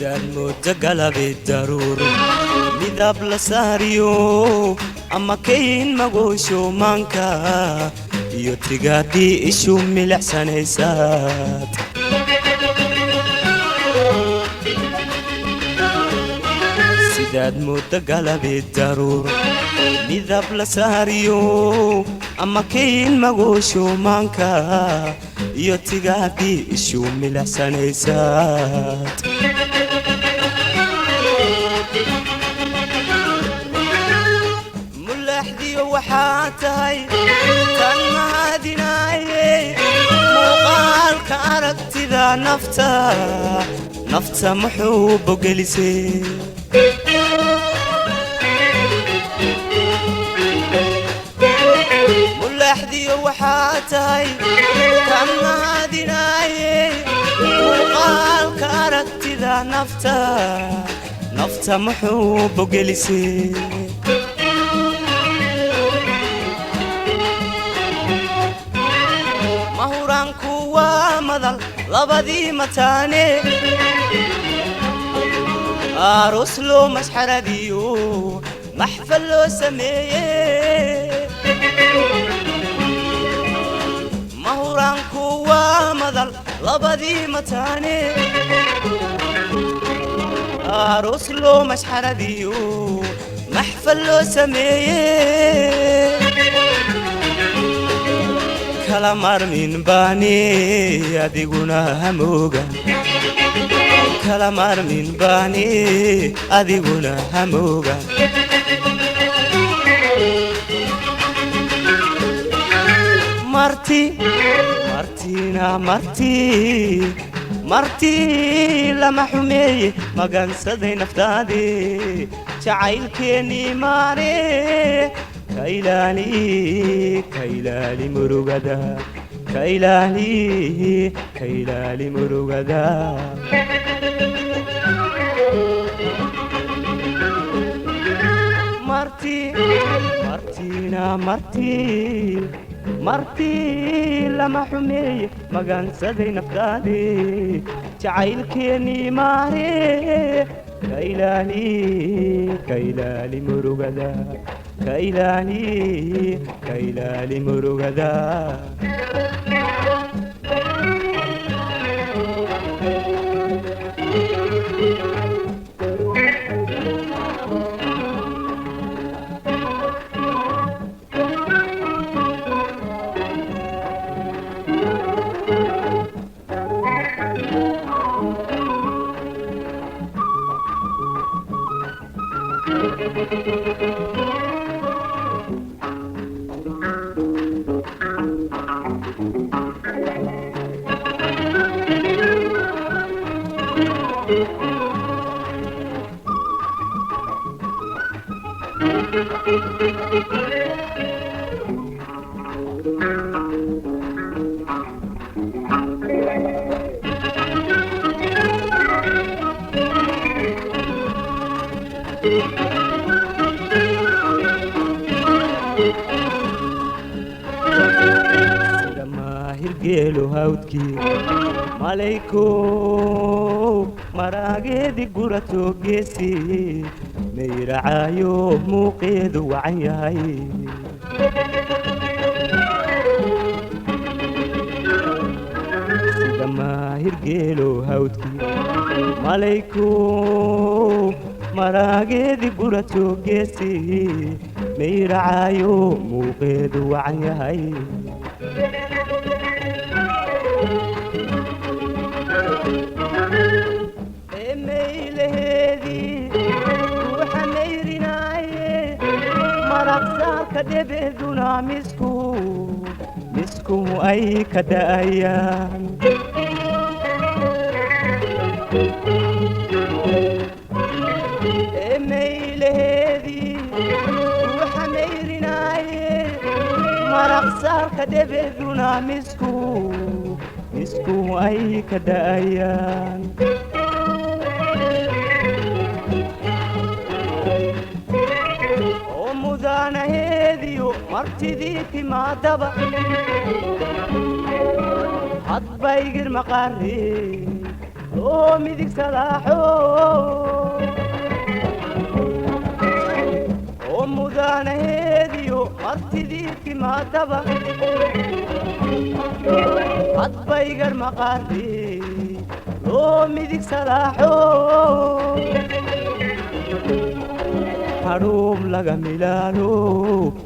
Sidaad mooda galabe daruur midab la saariyo ama kayn magoosho maanka iyo tigaadii ishu milicsanaysaad. Sidaad mooda galabe daruur midab la saariyo ama kayn magoosho maanka iyo tigaadii ishu milicsanaysaad. Mulaaxdiyo waxaa tahay tan mahadinaaye muuqaalka aragtida nafta nafta muxuu bogelisay. Mulaaxdiyo waxaa tahay tan mahadinaaye muuqaalka aragtida nafta nafta muxuu bogelisay. Mahuraanku waa madal labadii mataane aroos loo mashxaradiyo maxfal loo sameeye. Mahuraanku waa madal labadii mataane aroos loo mashxaradiyo maxfal loo sameeye. Kala maarmin baani adiguna hamoogan, kala maarmin baani adiguna hamoogan. Marti martina marti marti lama xumeeye magansaday naftaadii jacaylkeennii maare ka ilaali ka ilaali murugada ka ilaali ka ilaali murugada. Marti martina marti marti lama xumeeye magansaday naftaadii jacaylkeennii maare ka ilaali ka ilaali murugada ka ilaali ka ilaali murugada. Sida maahirgeelo hawdkii malayko maraageedi gurato geesi mayracaayo muuqeedu wacan yahay. Sida maahirgeelo hawdkii malayko maraageedi gurato geesi mayracaayo muuqeedu wacan yahay. Maylaheedii ruuxa mayrinaaye maraqsaarka dhebeeduna misku misku ay ka da'ayaan. Maylaheedii ruuxa mayrinaaye maraqsaarka dhebeeduna misku misku ay ka da'ayaan. Oo mudaanaheediyo martidii timaadaba hadbaygir maqaare Loo midig salaaxo oo mudaanaheediyo martidii timaadaba, hadbaygar maqaardi loo midig salaaxo. Hadhuub laga milaalo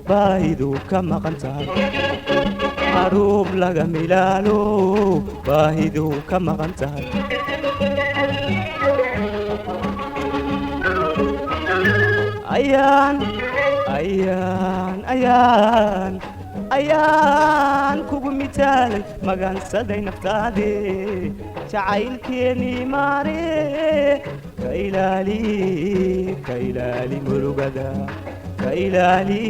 baahidu ka maqan tahay, hadhuub laga milaalo baahidu ka maqan tahay. Ayaan ayaan ayaan ayaan kugu mitaalay, magansaday naftaadii jacaylkeenii maare. Ka ilaali, ka ilaali murugada, ka ilaali,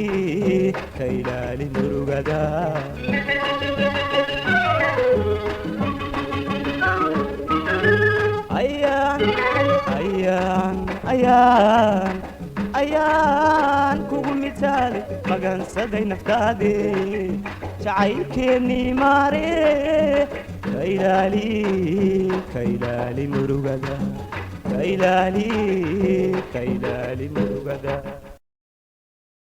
ka ilaali murugada. Ayaan ayaan ayaan ayaan kugu mitaalay, magansaday naftaadii jacaylkeenii maare. Ka ilaali, ka ilaali murugada, ka ilaali, ka ilaali murugada.